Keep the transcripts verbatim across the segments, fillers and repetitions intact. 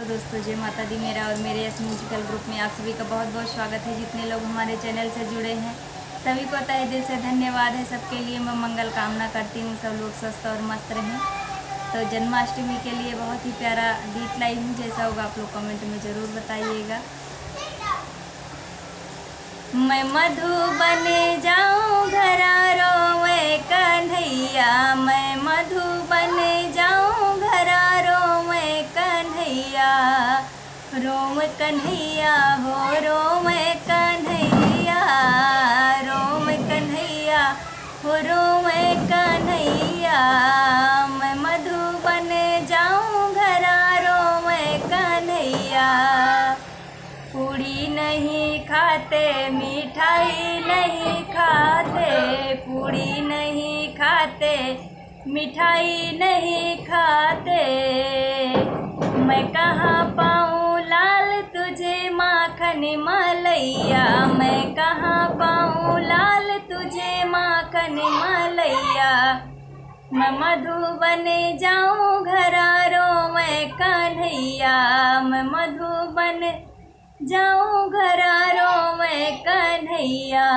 दोस्तों, जय माता दी। मेरा और मेरे यस म्यूजिकल ग्रुप में आप सभी का बहुत बहुत स्वागत है। जितने लोग हमारे चैनल से जुड़े हैं, सभी को तहे दिल से धन्यवाद है। सबके लिए मैं मंगल कामना करती हूँ, सब लोग स्वस्थ और मस्त रहें। तो जन्माष्टमी के लिए बहुत ही प्यारा गीत लाई हूँ, जैसा होगा आप लोग कमेंट में ज़रूर बताइएगा। मैं मधुबन जाऊं घरा रोवे कन्हैया, मैं मधुबन जाऊं घरा रोवे कन्हैया, रोवे कन्हैया हो, रोवे कन्हैया, रोवे कन्हैया हो, रोवे कन्हैया। मैं मधुबन जाऊं घरा रोवे कन्हैया। पूड़ी नहीं खाते, मिठाई नहीं खाते, पूड़ी नहीं खाते, मिठाई नहीं खाते। मैं कहाँ पाऊँ लाल तुझे माखन मलैया, मैं कहाँ पाऊँ लाल तुझे माखन मलैया। मैं मधुबन जाऊं घरा रोवे कन्हैया, मैं मधुबन जाऊं घरा रोवे कन्हैया।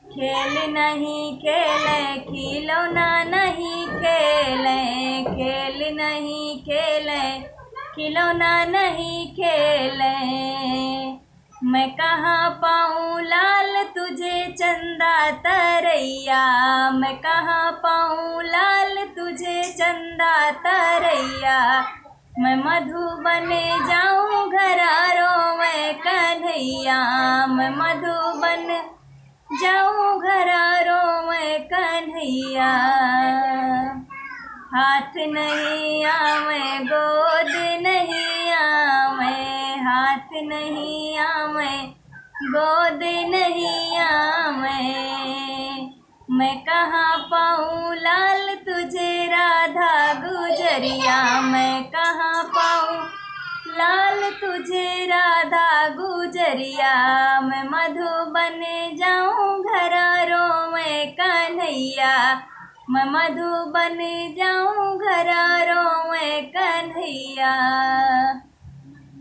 खेल नहीं खेले, खिलौना नहीं खेले, खेल नहीं खेले, खिलौना नहीं खेले। मैं कहाँ पाऊँ लाल तुझे चंदा तरैया, मैं कहाँ पाऊँ लाल तुझे चंदा तरैया। मैं मधुबन जाऊं घरा रोवे कन्हैया, मैं मधुबन जाऊं घरा रोवे कन्हैया। हाथ नहीं आवे, गोद नहीं आवे, हाथ नहीं आवे, गोद नहीं आवे। मैं कहाँ पाऊँ लाल तुझे राधा गुजरिया, मैं कहाँ पाऊँ लाल तुझे राधा गुजरिया। मैं मधुबन जाऊं घरा रोवे कन्हैया, मैं मधुबन जाऊं घरा रोवे कन्हैया।